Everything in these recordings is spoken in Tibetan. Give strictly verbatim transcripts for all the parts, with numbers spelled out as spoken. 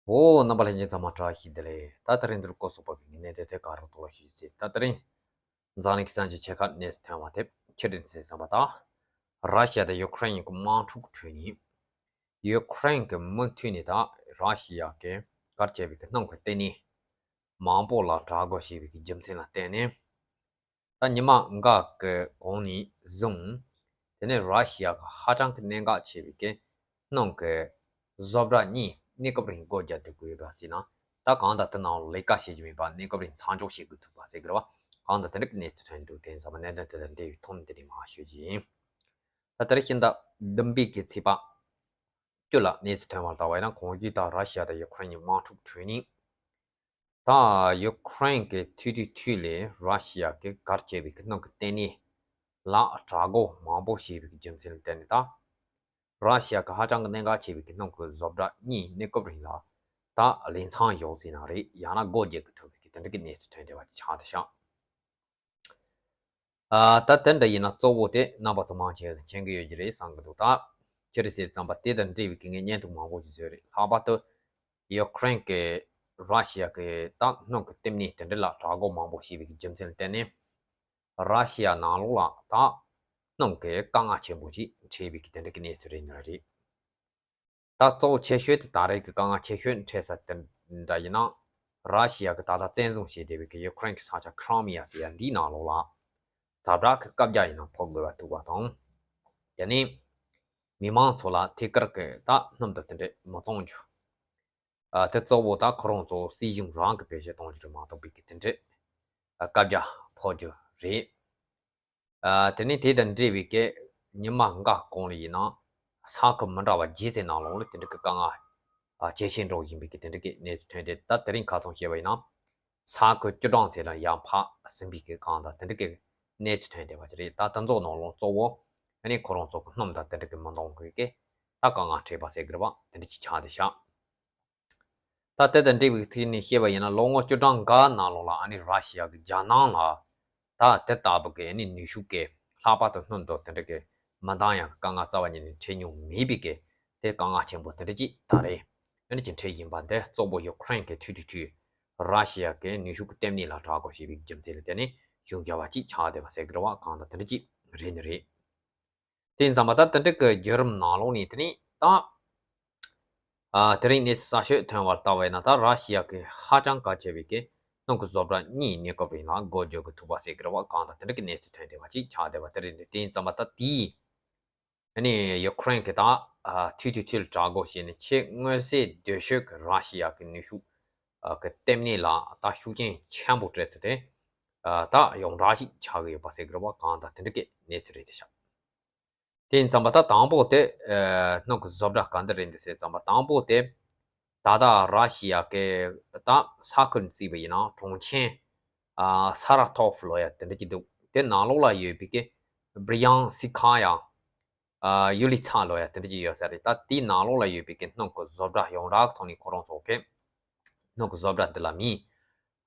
འོ། རྣམ་པ་ལྷན་རྒྱས་ཚང་མ་བཀྲ་ཤིས་བདེ་ལེགས། ད་དེ་རིང་འདིར་སྐོར་སོགས་པ་བའི་གནས་དོན་ཐད་ཀར་རོགས་ཐོག་ལ་ཞུས་ཚེ། ད་དེ་རིང་འཛམ་གླིང་གི་གསར་འགྱུར་ཆེ་ཁག་གནས་ཚུལ་ཐོན་པ་དེ་ཕྱི་དྲན་ཚེ་བསམ་པ་དང་། ར་ཤི་ཡ་དང་ཡུ་ཁུ་རེན་གཉིས་ཀྱི་དམག་འཁྲུག་འཕྲོས་ནས། ཡུ་ཁུ་རེན་གྱི་མུ་མཐུད་ནས་ད་ར་ཤི་ཡ་གིས་ག་རེ་བྱས་པའི་གི་སྣུམ་གྱི་ལྟེ་གནས་མང་པོ་ལ་དྲག་རྒོལ་བྱས་པའི་གི་རྒྱུ་མཚན་ལ་བརྟེན་ནས། ད་ཉི་མ་འགའ་གི་གོང་ནས་བཟུང་། དེ་ནས་ར་ཤི་ཡ་གི་ཧ་ཅང་གི་གནད་འགག་ཆེ་བའི་གི་སྣུམ་གྱི་བཟོ་གྲྭ་གཉིས་གནས་སྐབས་རིང་སྒོ་རྒྱག་ཐུབ་དགོས་པ་ཟེར་ན། ད་གང་ལྟར་དེ་ནང་ལས་ཀ་བྱེད་ཀྱི་མེད་པ། གནས་སྐབས་རིང་མཚམས་འཇོག་བྱེད་དགོས་ཐུག་པ་ཟེར་གི་རེད་བ། གང་ལྟར་དེ་འདྲ་གི་གནས་ཚུལ་ཐོན་འདུག་དེ་ཡིན་ཙང་གནད་དོན་དེ་དང་འབྲེལ་བའི་ཐོག་ནས་དེ་རིང་མར་ཞུ་རྒྱུ་ཡིན། ད་དེ་རིང་ཕྱི་ཟླ་བདུན་པའི་གི་ཚེས་པ་བཅུ་ལ་གནས་ཚུལ་ཐོན་པར་བལྟས་པ་ཡིན་ན། གོང་ཞུས་ལྟར་ར་ཤི་ཡ་དང་ཡུ་ཁུ་རེན་གཉིས་དམག་འཁྲུག་འཕྲོས་ནས། ད་ཡུ་ཁུ་རེན་གྱི་མཐུད་དུས་མཐུད་ལས་ར་ཤི་ཡ་གིས་ག་རེ་བྱས་པའི་གི་སྣུམ་གྱི་ལྟེ་གནས་ལ་དྲག་རྒོལ་མང་པོ་བྱས་པའི་གི་རྒྱུ་མཚན་ལ་བརྟེན་ནས། ད་ར་ཤི་ཡ་གི་ཧ་ཅང་གི་གནད་འགག་ཆེ་བའི་གི་སྣུམ་གྱི་བཟོ་གྲྭ་གཉིས་གནས་སྐབས་རིང་ལ་ད་ལས་མཚམས་བཞག་ཟེར་ན་རེད། ཡང་ན་སྒོ་རྒྱག་གི་ཐུག་པའི་གི་དེ་འདྲ་གི་གནས་ཚུལ་ཐོན་བསྡད་པ་ཅིག་ཆགས་བསྡད་ཤག་ཨ། ད་དེ་འདྲ་ཡིན་ན་གཙོ་བོ་དེ་རྣམ་པ་ཚོ་མང་ཆེ་བས་མཁྱེན་གྱི་ཡོད་ཀྱི་རེད་བསམ་གྱི་འདུག་ད་ཅི་རེད་ཟེར་ཙམ་པ། དེ་དང་འབྲེལ་བའི་གི་ངས་བརྙན་ཐུང་མང་པོ་ཞིག་བཟོས་རེད། ལྷག་པར་དུ་ཡུ་ཁུ་རེན་གྱིས་ར་ཤི་ཡ་གི་ད་སྣུམ་གྱི་ལྟེ་གནས་དེ་འདྲ་ལ་དྲག་རྒོལ་མང་པོ་བྱས་པའི་གི་རྒྱུ་མཚན་ལ་བརྟེན་ནས། ར་ཤི་ཡ་ནང་ལོགས་ལ་ད་སྣུམ་གྱི་དཀའ་ངལ་ཆེན་པོ་ཞིག་འཕྲད་པའི་གི་དེ་འདྲ་གི་གནས་ཚུལ་རེད་ནི་རེད། ད་གཙོ་བོ་ཆེ་ཤོས་དེ་ད་རེས་ཀྱི་དཀའ་ངལ་ཆེ་ཤོས་འཕྲད་ས་དེ་འདྲ་ཡིན་ན། ར་ཤི་ཡ་གིས་ད་ལྟ་བཙན་བཟུང་བྱས་བསྡད་པའི་གི་ཡུ་ཁུ་རེན་གྱི་ས་ཆ་ཁི་རི་མི་ཡ་ཟེར་ཡ་འདིའི་ནང་ལོགས་ལ་ཛ་དྲག་གི་བཀའ་རྒྱ་ཡིན་ན་ཕོག་དགོས་པ་ཐུག་པ་དང་། དེ་ནས་མི་མང་ཚོ་ལ་ཐད་ཀར་གྱི་ད་སྣུམ་དང་དེ་འདྲ་མི་བཙོང་རྒྱུ། ཨ། དེ་གཙོ་བོ་ད་ཁོ་རང་ཚོ་སྲིད་གཞུང་རང་གི་བེད་སྤྱོད་གཏོང་རྒྱུ་རེད་མ་གཏོགས་པའི་གི་དེ་འདྲའི་ཨ་བཀའ་རྒྱ་ཕོག་རྒྱུ་རེད། ཨ། དེ་ནས་དེ་དང་འབྲེལ་བའི་གི་ཉི་མ་འགའ་གོང་ལ་ཡིན་ན་ས་ཁུལ་མི་འདྲ་བ་བརྒྱད་ཙམ་ནང་ལོགས་ལ་དེ་འདྲ་གི་དཀའ་ངལ་ཨ་ཇེ་ཆེ་འགྲོ་བཞིན་པའི་གི་དེ་འདྲ་གི་གནས་ཚུལ་ཐོན་ཏེ། ད་དེ་རིང་ཁ་སང་བཤད་པ་ཡིན་ན་ས་ཁུལ་བཅུ་གྲངས་ཙམ་ལ་ཡར་འཕར་ཟིན་པའི་གི་གང་ལྟར་དེ་འདྲ་གི་གནས་ཚུལ་ཐོན་བསྡད་པ་ཅིག་རེད། ད་དེ་ཚོ་ནང་ལོགས་གཙོ་བོ་ཨ་ནི་ཁོ་རང་ཚོ་གི་སྣུམ་དང་དེ་འདྲ་གི་མི་འདང་གི་གི་ད་དཀའ་ངལ་འཕྲད་པ་ཟེར་གི་རེད་བ། དེ་འདྲ་ཅིག་ཆགས་བསྡད་ཤག་ད་དེ་དང་འབྲེལ་བའི་ཐད་ནས་བཤད་པ་ཡིན་ན། ལོ་ངོ་བཅུ་གྲངས་འགའ་ནང་ལོགས་ལ་ཨ་ནི་ར་ཤི་ཡ་གི་རྒྱལ་ནང་ལ་ད་དེ་ལྟ་བུ་གི་ཨ་ནི་ནུས་ཤུགས་ཀྱི་ལྷག་པར་དུ་སྣུམ་དང་དེ་འདྲ་གི་མི་འདང་ཡ་གི་དཀའ་ངལ་རྩ་བ་ཉིད་ནས་འཕྲད་མྱོང་མེད་པའི་གི་དེ་དཀའ་ངལ་ཆེན་པོ་དེ་འདྲ་ཅིག་ད་རེས་ཨ་ནི་ཅིག་འཕྲད་བཞིན་པ་འདི་གཙོ་བོ་ཡུ་ཁུ་རེན་གྱི་མཐུད་དུ་མཐུད་ར་ཤི་ཡ་གི་ནུས་ཤུགས་ཀྱི་ལྟེ་གནས་ལ་དྲག་རྒོལ་བྱས་པའི་རྒྱུ་མཚན་ལ་བརྟེན་ནས་བྱུང་བསྡད་པ་ཅིག་ཆགས་བསྡད་པ་ཟེར་གི་རེད་བ། གང་ལྟར་དེ་འདྲ་ཅིག་རེད་ནི་རེད། དེ་ཙམ་པ་ད་དེ་འདྲ་གི་བརྒྱུད་རིམ་ནང་ལོགས་ནས་དེ་ནས་ད། ཨ། དེ་རིང་གནས་ཚུལ་གསར་ཤོས་ཐོན་པར་བལྟས་པ་ཡིན་ན། ད་ར་ཤི་ཡ་གི་ཧ་ཅང་གལ་ཆེ་བའི་གི་སྣུམ་གྱི་བཟོ་གྲྭ་གཉིས་གནས་སྐབས་རིང་ལ་སྒོ་འབྱེད་དགོས་ཐུག་པ་ཟེར་གི་རེད་བ། གང་ལྟར་དེ་འདྲ་གི་གནས་ཚུལ་ཐོན་བསྡད་པ་ཅིག་ཆགས་བསྡད་པ་དེ་རེད་འདུག་དེ་ཡིན་ཙམ་པ་ད་དེའི་ཨ་ནི་ཡུ་ཁུ་རེན་གྱིས་ད་ཨ་མཐུད་མཐུད་མཐུད་ལ་དྲག་རྒོལ་བྱས་ནས་ཆེས་མངོན་གསལ་དོད་ཤོས་ཀྱི་ར་ཤི་ཡ་གི་ནུས་ཤུགས་ཨ་གི་ལྟེ་གནས་ལ་ད་ཤུགས་རྐྱེན་ཆེན་པོ་སྤྲད་ཚུལ་དེ་ཨ་ད་ཡོངས་གྲགས་ཤིག་ཆགས་ཀྱི་ཡོད་པ་ཟེར་གི་རེད་བ། གང་ལྟར་དེ་འདྲ་གི་གནས་ཚུལ་རེད་དེ་ཤག་དེ་ཡིན་ཙམ་པ་ད་དང་པོ་དེ་ཨ་སྣུམ་གྱི་བཟོ་གྲྭ་ག་འདི་རེད་འདི་ཟེར་ཙམ་པ། དང་པོ་དེ་ད་ལྟ་ར་ཤི་ཡ་གི་ད་ས་ཁུལ་བརྩིས་པ་ཡིན་ན་གྲོང་ཁྱེར་ཨ་ས་ར་ཐོབ་ལོ་ཡ་དེ་འདྲ་ཅིག་འདུག་དེ་ནང་ལོགས་ལ་ཡོད་པའི་གི་བྷི་རི་ཡང་སི་ཁ་ཡ། ཨ་ཡུ་ལི་ཚ་ལོ་ཡ་དེ་འདྲ་ཅིག་ཡོད་ས་རེད། ད་དེའི་ནང་ལོགས་ལ་ཡོད་པའི་གི་སྣུམ་གྱི་བཟོ་གྲྭ་ཡོངས་གྲགས་ཀྱི་ཐོག་ནས་ཁོ་རང་ཚོ་གི་སྣུམ་གྱི་བཟོ་གྲྭ་འདི་ལ་མིང་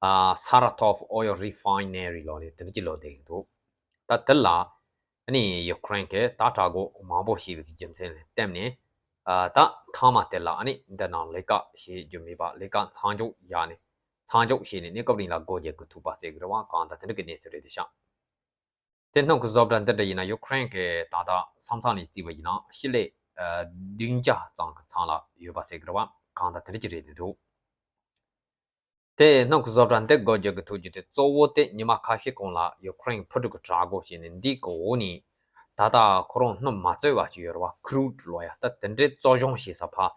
ཨ་Saratov Oil Refinery་ལོ་ནས་དེ་འདྲ་ཅིག་ལོ་བསྡད་ཀྱི་འདུག་ད་དེ་ལ་ཨ་ནི་ཡུ་ཁུ་རེན་གྱིས་ད་དྲག་རྒོལ་མང་པོ་བྱས་པའི་གི་རྒྱུ་མཚན་ལ་བརྟེན་ནས། ཨ་ད་མཐའ་མ་དེ་ལ་ཨ་ནི་འདི་ནང་ལས་ཀ་བྱེད་རྒྱུ་མེད་པ། ལས་ཀ་མཚམས་འཇོག་བཞག་ནས་མཚམས་འཇོག་བྱས་ནས་གནས་སྐབས་རིང་ལ་སྒོ་འབྱེད་དགོས་ཐུག་པ་ཟེར་གི་རེད་བ། གང་ལྟར་དེ་འདྲ་གི་གནས་ཚུལ་རེད་དེ་ཤག་དེ་སྣུམ་གྱི་བཟོ་གྲྭ་འདི་འདྲ་ཡིན་ན་ཡུ་ཁུ་རེན་གྱི་ད་ལྟ་ས་མཚམས་ནས་བརྩིས་པ་ཡིན་ན་ཤི་ལེ་ཨ་བདུན་བརྒྱ་ཙམ་གྱི་མཚམས་ལ་ཡོད་པ་ཟེར་གི་རེད་བ། གང་ལྟར་དེ་འདྲ་ཅིག་རེད་འདུག་དེ་སྣུམ་གྱི་བཟོ་གྲྭ་འདི་སྒོ་འབྱེད་དགོས་ཐུག་རྒྱུ་དེ་གཙོ་བོ་དེ་ཉི་མ་ཁ་ཤས་གོང་ལ་ཡུ་ཁུ་རེན་ཕུ་དྲུག་གིས་དྲག་རྒོལ་བྱས་ནས་འདིའི་གི་འོག་ནས་ད་ལྟ་ཁོ་རང་སྣུམ་མ་བཙོས་པ་ཅིག་ཡོད་རེད་བ། ཁུ་རུ་ཌི་ལོ་ཡ་ད་དེ་འདྲའི་བཙོ་སྦྱོང་བྱེད་ས་ཕ།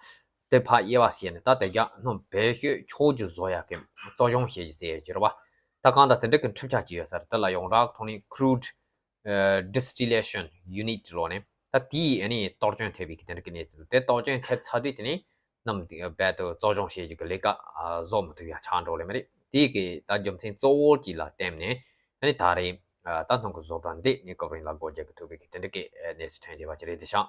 དེ་ཕར་དབྱེ་བ་ཕྱེ་ནས་ད་དེ་རྒྱ་སྣུམ་བེད་སྤྱོད་ཆོག་རྒྱུ་བཟོ་ཡག་གི་བཙོ་སྦྱོང་བྱེད་རྒྱུ་ཟེར་ཡག་ཅིག་རེད་བ། ད་གང་ལྟར་དེ་འདྲ་གི་འཕྲུལ་ཆས་ཅིག་ཡོད་ས་རེད། དེ་ལ་ཡོངས་གྲགས་ཐོག་ནས་Crude Distillation Unit་ལོ་ནས་ད་དེའི་ཨ་ནི་གཏོར་སྐྱོན་ཐེབས་པའི་གི་དེ་འདྲ་གི་གནས་ཚུལ་དེ། གཏོར་སྐྱོན་ཐེབས་ཚར་དུས་དེ་ནས་སྣུམ་དེ་རྦད་དེ་བཙོ་སྦྱོང་བྱེད་རྒྱུ་གི་ལས་ཀ་བཟོ་མི་ཐུབ་ཡག་ཆགས་འགྲོ་ལེ་མ་རེད། དེའི་གི་ད་རྒྱུ་མཚན་གཙོ་བོ་གཅིག་ལ་བརྟེན་ནས་ཨ་ནི་ད་རེས་ད་སྣུམ་གི་བཟོ་གྲྭ་འདི་གནས་སྐབས་རིང་ལ་སྒོ་རྒྱག་གི་ཐུབ་པའི་གི་དེ་འདྲ་གི་གནས་ཚུལ་ཐོན་བསྡད་པ་ཅིག་རེད་དེ་ཤག་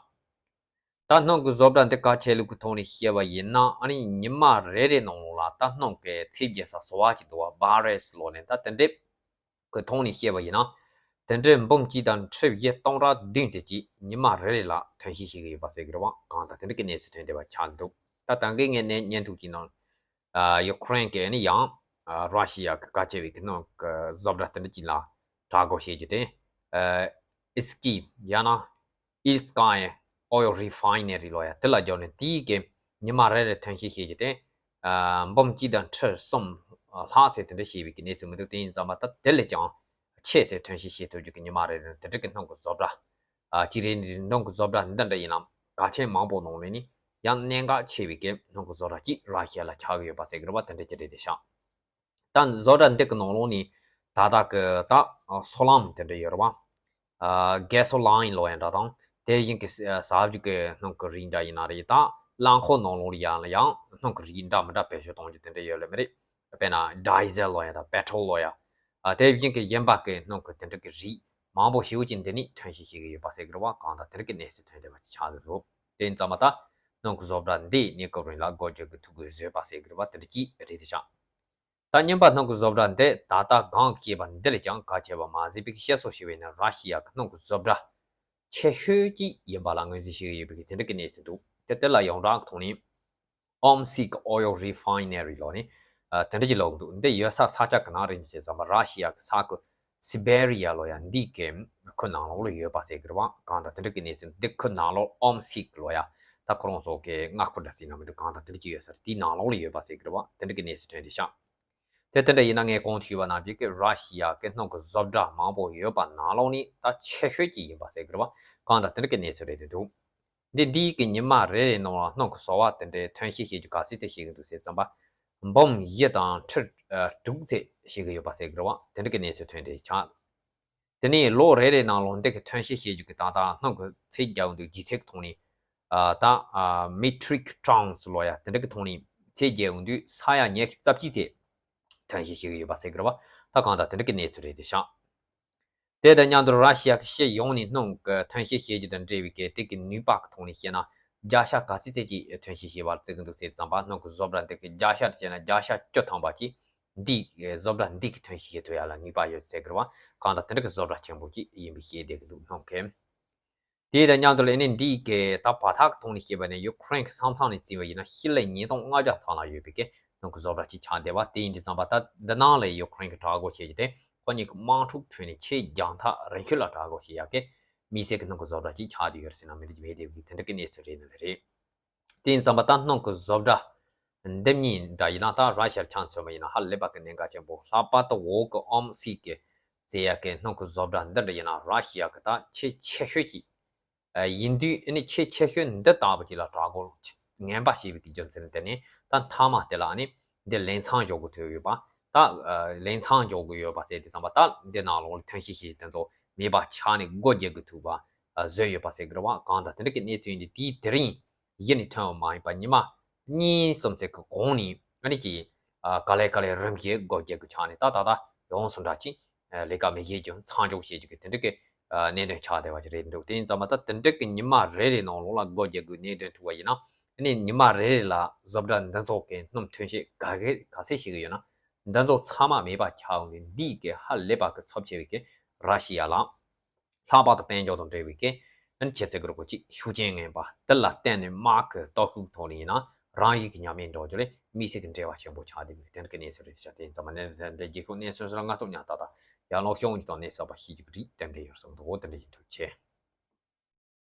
ད་སྣུམ་གྱི་བཟོ་གྲྭ་འདི་གལ་ཆེ་ལུགས་ཀྱི་ཐོག་ནས་བཤད་པ་ཡིན་ན། ཨ་ནི་ཉི་མ་རེ་རེ་ནང་ལོགས་ལ་ད་སྣུམ་གྱི་ཚད་འཇལ་ས་ཟོ་བ་ཅིག་འདུག་བ། Barrels་ལོ་ནས་ད་དེ་འདྲའི་གི་ཐོག་ནས་བཤད་པ་ཡིན་ན། དེ་འདྲའི་འབུམ་གཅིག་དང་ཁྲི་བཞི་སྟོང་ཕྲག་བདུན་ཙམ་ཅིག་ཉི་མ་རེ་རེ་ལ་ཐོན་སྐྱེད་བྱེད་ཀྱི་ཡོད་པ་ཟེར་གྱི་རེད་བ། གང་ལྟར་དེ་འདྲ་གི་གནས་ཚུལ་ཐོན་བསྡད་པ་ཆགས་འདུག་ད་ད་གིན་ངས་ནས་བརྙན་ཐུང་གི་ནང་ ཨ་ཡུ་ཀེ་རེན་གྱིས་ནི་ཡང་ཨ་ར་ཤི་ཡ་གི་གལ་ཆེ་བའི་གི་སྣུམ་གི་བཟོ་གྲྭ་དེ་འདྲ་ཅིག་ལ་དྲག་རྒོལ་བྱེད་རྒྱུ་དེ། ཨ་ཨི་སི་ཀི་ཡང་ན་ཨི་སི་ཀ་ཨེ་ཨོ་ཡལ་རི་ཕའི་ནེ་རི་ལོ་ཡ་དེ་ལ་སྦྱོར་ནས་དེའི་གི་ཉི་མ་རེ་རེ་ཐོན་སྐྱེད་བྱེད་རྒྱུ་དེ། ཨ་འབུམ་གཅིག་དང་ཁྲི་གསུམ་ལྷག་ཙམ་དེ་འདྲ་བྱས་པའི་གི་གནས་ཚུལ་མི་འདུག་དེ་ཡིན་ཙང་མ་ད་དེ་ལས་ཀྱང་ཆེ་ཙམ་ཐོན་སྐྱེད་བྱེད་ཐུབ་རྒྱུ་གི་ཉི་མ་རེ་རེ་དེ་འདྲ་གི་སྣུམ་གི་བཟོ་གྲྭ། ཨ་གཅིག་རེད། སྣུམ་གི་བཟོ་གྲྭ་འདི་འདྲ་ཡིན་ནམ་གལ་ཆེན་མང་པོ་ནང་ལས་ནི་ཡང་གནད་འགག་ཆེ་བའི་གི་སྣུམ་གི་བཟོ་གྲྭ་གཅིག་ར་ཤི་ཡ་ལ་ཆགས་ཀྱི་ཡོད་པ་ཟེར་གི་རེད་བ། དེ་འདྲ་ཅིག་རེད་དེ་ཤག་ད་བཟོ་གྲྭ་འདི་གི་ནང་ལོགས་ནི་ད་ལྟ་གི་ད་སོལ་རླངས་དེ་འདྲ་ཡོད་རེད་བ། ཨ་གེ་སོ་ལིན་ལོ་ཡ་འདྲ་དང་དེ་བཞིན་གི་ཟ་རྒྱུ་གི་སྣུམ་གི་རིགས་འདྲ་ཡིན་ན་རེད། ད་རླངས་འཁོར་ནང་ལོགས་ལ་ཡང་ཡང་སྣུམ་གི་རིགས་འདྲ་མི་འདྲ་བེད་སྤྱོད་གཏོང་རྒྱུ་དེ་འདྲ་ཡོད་ལེ་མི་རེད། དཔེར་ན་ཌི་ཟེལ་ལོ་ཡ་དང་པེ་ཊྲོལ་ལོ་ཡ། ཨ་དེ་བཞིན་གི་གཞན་པ་གི་སྣུམ་གི་དེ་འདྲ་གི་རིགས་མང་པོ་ཞེ་པོ་ཅིག་འདི་ནི་ཐོན་སྐྱེད་བྱེད་ཀྱི་ཡོད་པ་ཟེར་གི་རེད་བ། གང་ལྟར་དེ་འདྲ་གི་གནས་ཚུལ་ཐོན་བསྡད་པ་ཅིག་ཆགས་ཀྱི་འདུག་དེ་ཡིན་ཙང་མ་ད་སྣུམ་གི་བཟོ་གྲྭ་འདི་གནས་སྐབས་རིང་ལ་སྒོ་རྒྱག་གི་ཐུག་གི་བཟོས་པ་ཟེར་གི་རེད་བ། དེ་འདྲ་གཅིག་རེད་དེ་ཤག་ད་རྙིང་པ་སྣུམ་གི་བཟོ་གྲྭ་འདི་ད་ལྟ་གང་བྱས་པ་འདི་ལས་ཀྱང་གལ་ཆེ་བ་མ་ཟད་པའི་བཤད་སྲོལ་ཞིག་ཡོད་ན་ར་ཤི་ཡ་གི་སྣུམ་གི་བཟོ་གྲྭ་ཆེ་ཤོས་ཅིག་ཡིན་པ་ལ་ངོས་འཛིན་བྱེད་ཀྱི་ཡོད་པའི་དེ་འདྲ་གི་གནས་ཚུལ་འདུག་དེ་དེ་ལ་ཡོངས་གྲགས་ཐོག་ནས་ཨོམ་སི་ཀི་ཨོ་ཡལ་རི་ཕའི་ནེ་རི་ལོ་ནི་ཨ་དེ་འདྲ་ཅིག་ལབ་ཀྱི་འདུག་འདི་ཡོད་ས་ས་ཆ་གི་ནང་རེད་ཟེར་ཙམ་པ་ར་ཤི་ཡ་གི་ས་ཁུལ་སི་བེ་རི་ཡ་ལོ་ཡ་འདི་གི་ཁུལ་ནང་ལོགས་ལ་ཡོད་པ་ཟེར་གི་རེད་བ། གང་ལྟར་དེ་འདྲ་གི་གནས་ཚུལ་འདི་ཁུལ་ནང་ལོགས་ཨོམ་སི་ཀི་ལོ་ཡ་ད་ཁོ་རང་ཚོ་གི་མངའ་ཁུལ་འདྲ་ཟེར་ན་མི་འདུག་གང་ལྟར་དེ་འདྲ་ཅིག་ཡོད་ས་རེད། དེའི་ནང་ལོགས་ལ་ཡོད་པ་ཟེར་གི་རེད་བ། དེ་འདྲ་གི་གནས་ཚུལ་ཐོན་བསྡད་ཤག་དེ་དེ་འདྲ་ཡིན་ན་ངས་གོང་དུ་ཞུས་པ་ནང་བཞིན་གི་ར་ཤི་ཡ་གི་སྣུམ་གི་བཟོ་གྲྭ་མང་པོ་ཡོད་པ་ནང་ལོགས་ནས་ད་ཆེ་ཤོས་ཅིག་ཡིན་པ་ཟེར་གི་རེད་བ། གང་ལྟར་དེ་འདྲ་གི་གནས་ཚུལ་རེད་དེ་འདུག་འདི་འདིའི་གི་ཉི་མ་རེ་རེའི་ནང་ལ་སྣུམ་གི་བཟོ་བ་དེ་འདྲའི་ཐོན་སྐྱེད་བྱེད་རྒྱུ་ག་ཚད་ཙམ་བྱེད་ཀྱི་འདུག་ཟེར་ཙམ་པ། འབུམ་བཞི་དང་ཁྲི་ཨ་དྲུག་ཙམ་བྱེད་ཀྱི་ཡོད་པ་ཟེར་གི་རེད་བ། དེ་འདྲ་གི་གནས་ཚུལ་ཐོན་བསྡད་ཆགས། དེ་ནས་ལོ་རེ་རེའི་ནང་ལ་འདི་གི་ཐོན་སྐྱེད་བྱེད་རྒྱུ་གི་ད་ལྟ་སྣུམ་གི་ཚད་རྒྱག་ཡོང་དུས་ལྗིད་ཚད་ཀྱི་ཐོག་ནས་ཨ་ད་ཨ་མི་ཊྲིག་ཊོན་ལོ་ཡ་དེ་འདྲ་གི་ཐོག་ནས་ཚད་རྒྱག་ཡོང་དུས་ས་ཡ་ཉི་ཤུ་རྩ་གཅིག་ཙམ་ཐོན་སྐྱེད་བྱེད་ཀྱི་ཡོད་པ་ཟེར་གི་རེད་བ། ད་གང་ལྟར་དེ་འདྲ་གི་གནས་ཚུལ་རེད་དེ་ཤག་དེ་དང་མཉམ་དུ་ར་ཤི་ཡ་གི་སྤྱི་ཡོངས་ནས་སྣུམ་གི་ཐོན་སྐྱེད་བྱེད་རྒྱུ་དང་འབྲེལ་བའི་གལ་ཏེ་གི་ནུས་པ་གི་ཐོག་ནས་བཤད་ན་བརྒྱ་ཆ་ག་ཚད་ཙམ་གྱིས་ཐོན་སྐྱེད་བྱས་པར་བརྩི་གི་འདུག་ཟེར་ཙམ་པ། སྣུམ་གི་བཟོ་གྲྭ་འདི་གི་བརྒྱ་ཆ་བྱས་ན་བརྒྱ་ཆ་བཅུ་ཐམ་པ་གྱིས་འདི་བཟོ་གྲྭ་འདི་གི་ཐོན་སྐྱེད་བྱེད་ཐུབ་ཡ་ལ་ནུས་པ་ཡོད་ཟེར་གི་རེད་བ། གང་ལྟར་དེ་འདྲ་གི་བཟོ་གྲྭ་ཆེན་པོ་གཅིག་ཡིན་པའི་བཤད་བསྡད་ཀྱི་འདུག་སྣུམ་གི། དེ་དང་མཉམ་དུ་ལ་ཨ་ནི་འདི་གི་ད་བར་ཐག་གི་ཐོག་ནས་བཤད་པ་ནི་ཡུ་ཀེ་རེན་གྱི་ས་མཚམས་ནས་བརྩིས་པ་ཡིན་ན་ཞི་ལི་ཉིས་སྟོང་ལྔ་བརྒྱ་ཚང་ལ་ཡོད་པའི་གི་སྣུམ་གི་བཟོ་གྲྭ་གཅིག་ཆགས་བསྡད་པ་དེ་ཡིན་དུས་ཙམ་པ། ད་འདི་ནང་ལ་ཡུ་ཀེ་རེན་གྱིས་དྲག་རྒོལ་བྱེད་རྒྱུ་དེ་ཁོ་གཉིས་ཀྱི་དམག་འཁྲུག་ཁྲོད་ནས་ཆེས་རྒྱང་ཐག་རིང་ཤོས་ལ་དྲག་རྒོལ་བྱེད་ཡག་གི་དམིགས་བསལ་གྱི་སྣུམ་གི་བཟོ་གྲྭ་གཅིག་ཆགས་བསྡད་ཡོད་རེད་ཟེར་ན་མི་འགྲིག་གི་མེད་བསྡད་པའི་གི་དེ་འདྲ་གི་གནས་ཚུལ་རེད་ནི་ལ་རེད། དེ་ཡིན་ཙམ་པ་ད་སྣུམ་གི་བཟོ་གྲྭ་འདི་གཉིས་འདྲ་ཡིན་ན་ད་ར་ཤི་ཡར་ཆ་མཚོན་པ་ཡིན་ན་ཧ་ལས་པ་གི་གནད་འགག་ཆེན་པོ། ལྷག་པར་དུ་འོག་གི་ཨོམ་སི་ཀི་ཟེར་ཡག་གི་སྣུམ་གི་བཟོ་གྲྭ་འདི་འདྲ་ཡིན་ན་ར་ཤི་ཡ་གི་ད་ཆེས་ཆེ་ཤོས་ཀྱི་ཡིན་དུས་ཨ་ནི་ཆེས་ཆེ་ཤོས་འདི་ལྟ་བུ་ཅིག་ལ་དྲག་རྒོལ་ངན་པ་བྱས་པའི་གི་རྒྱུ་མཚན་དེ་ནི་ད་མཐའ་མ་དེ་ལ་ཨ་ནི་འདི་ལེན་མཚམས་འཇོག་དགོས་ཐུག་ཡོད་པ། ད་ལེན་མཚམས་འཇོག་དགོས་ཡོད་པ་ཟེར་དུས་ཙམ་པ་ད་འདི་ནང་ལོགས་ལ་ཐོན་སྐྱེད་བྱེད་དེ་ཚོ་མེད་པ་ཆགས་ནས་སྒོ་རྒྱག་དགོས་ཐུག་པ་བཟོས་ཡོད་པ་ཟེར་གི་རེད་བ། གང་ལྟར་དེ་འདྲ་གི་གནས་ཚུལ་ཡིན་དུས་དེའི་དེ་རིང་གཞི་ནས་ཐོན་པ་མ་ཡིན་པ་ཉི་མ་གཉིས་གསུམ་ཙམ་གི་གོང་ནས་ཨ་ནི་ཀྱི་ཨ་ག་ལེ་ག་ལེ་རིམ་བཞིན་སྒོ་རྒྱག་དགོས་ཆགས་ནས་ད་ད་ད་ཡོངས་སུ་འདྲ་ཅིག་ལས་ཀ་མི་བྱེད་རྒྱུ་མཚམས་འཇོག་བྱེད་རྒྱུ་གི་དེ་འདྲ་གི་ཨ་གནད་དོན་ཆགས་བསྡད་པ་ཅིག་རེད་འདུག་དེ་ཡིན་ཙང་མ་ད་དེ་འདྲ་གི་ཉི་མ་རེ་རེའི་ནང་ལོགས་ལ་སྒོ་རྒྱག་དགོས་གནད་དོན་ཐུག་པ་ཡིན་ན་ཨ་ནི་ཉི་མ་རེ་རེ་ལ་བཟོ་གྲྭ་འདི་ཚོ་གི་སྣུམ་ཐོན་སྐྱེད་ག་གེ་ག་ཚད་བྱེད་ཀྱི་ཡོད་ན་འདི་ཚོ་ཚང་མ་མེད་པ་ཆགས་འོང་གི་འདི་གི་ཧ་ལས་པ་གི་ཚབས་ཆེ་བའི་གི་ར་ཤི་ཡ་ལ། ལྷག་པར་དུ་དཔལ་འབྱོར་དང་འབྲེལ་བའི་གི་ཨ་ནི་ཁྱད་ཚད་ཀྱི་རོགས་ཅིག་ཤུགས་རྐྱེན་ངན་པ་དེ་ལ་བརྟེན་ནས་དམག་གི་སྟོབས་ཤུགས་ཐོག་ནས་ཡིན་ན་རང་ཡུལ་གྱི་ཉམས་ཉེས་འགྲོ་རྒྱུ་ལས་དམིགས་བསལ་གྱི་འབྲེལ་བ་ཆེན་པོ་ཆགས་བསྡད་པའི་དེ་འདྲ་གི་གནས་ཚུལ་རེད་ཤག་དེ་ཡིན་ཙང་མ་ནས་དེ་འདྲ་རྒྱལ་ཁབ་གནས་ཚུལ་སོགས་ལ་ང་ཚོ་ཉག་ཏག་ཏག་ཡར་ལོངས་ཤོག་གཉིས་དང་གནས་ཚུལ་པ་ཤེས་རྒྱུ་གི་རིགས་གཏན་འབྲེལ་ཡོད་བསམ་འདུག་དེ་འདྲ་ཡིན་ཐུགས་རྗེ་ཆེ།